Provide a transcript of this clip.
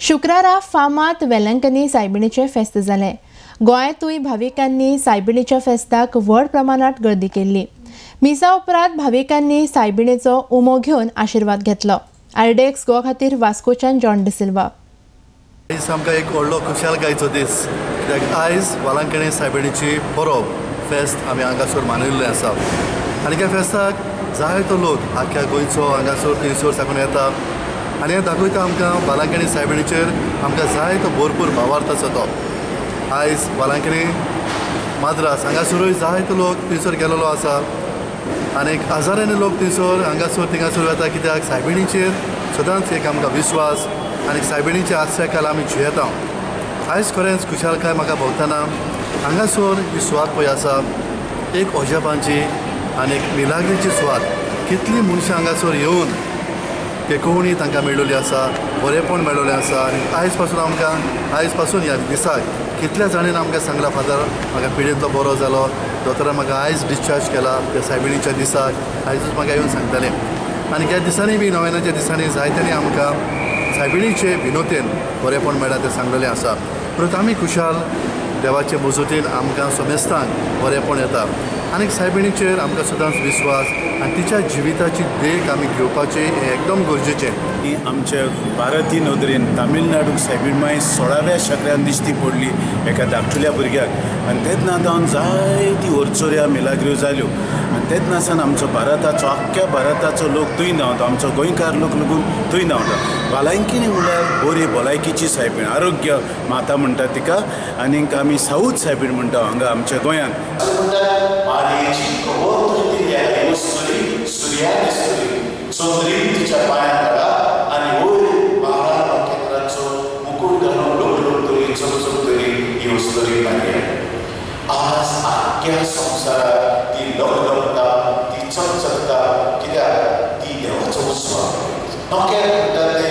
शुक्रारा फामाद वेलंकनी सायबिणीचें फेस्त जालें. गोंयांतूय भाविकांनी सायबिणीच्या फेस्ताक व्हड प्रमाणात गर्दी केल्ली. मिसा उपरांत भाविकांनी सायबिणीचो उमो घेवन आशिर्वाद घेतलो. आरडीएक्स गोवा खातीर वास्कोच्यान जॉन डिसिल्वा. आयज आमकां एक व्हडलो खुशालकायेचो दीस, कित्याक आयज वेलंकनी सायबिणीची परब फेस्त आमी हांगासर मनयल्लें आसा. आनी ह्या फेस्ताक जायतो लोक आख्ख्या गोंयचो हांगासर थंयसर साकून येता आनी हें दाखयता आमकां वेलंकनी सायबिणीचेर आमकां जायतो भरपूर भावार्थ आसा तो. आयज वेलंकनी माद्रास हांगासरूय जायतो लोक थंयसर गेलेलो आसा आनी हजारांनी लोक थंयसर हांगासर थिंगासर वता, कित्याक सायबिणीचेर सदांच एक आमकां विस्वास आनी सायबिणीच्या आश्रयाखाला आमी जियेता. आयज खरेंच खुशालकाय म्हाका भोंवतना हांगासर ही सुवात पळय आसा, एक अजापांची आनी एक मिलाग्रीची सुवात. कितलीं मनशां हांगासर येवन तेकोवणी तांकां मेळिल्ली आसा, बरेंपण मेळिल्लें आसा. आनी आयज पासून आमकां आयज पासून ह्या दिसाक कितल्या जाणांनी आमकां सांगलां, फादर म्हाका पिडेंतलो बरो जालो, दोतोरान म्हाका आयज डिस्चार्ज केला त्या सायबिणीच्या दिसाक, आयजूच म्हाका येवन सांगतालें. आनी ह्या दिसांनी बी नोवेनाच्या दिसांनी जायत्यांनी आमकां सायबिणीचे विनोतेन बरेंपण मेळ्ळां तें सांगलेलें आसा. परत आमी खुशाल देवाचे मजतीन आमकां समेस्तांक बरेंपण येता आनी सायबिणीचेर आमकां सदांच विस्वास आनी तिच्या जिविताची देख आमी घेवपाची हें एकदम गरजेचें. आमच्या भारतीय नदरेन तामिळनाडूक सायबीण माय 16व्या शेंकड्यान दिश्टी पडली एका धाकटुल्या भुरग्याक, आनी तेन्ना जावन जायती ओरचोऱ्या मिलाग्र्यो जाल्यो. आनी तेन्ना सावन आमचो भारताचो आख्ख्या भारताचो लोक थंय धांवता, आमचो गोंयकार लोक लागून थंय धांवता. भलायकीनी म्हणल्यार बरी भलायकीची सायबीण, आरोग्य माता म्हणटा तिका, आनीक आमी साऊथ सायबीण म्हणटा हांगा आमच्या गोंयांत. आज आख्या संवसारात ती लखलखता, ती चकचकता, कित्याक ती देवाचो उत्सव. नोकेर म्हणटा ते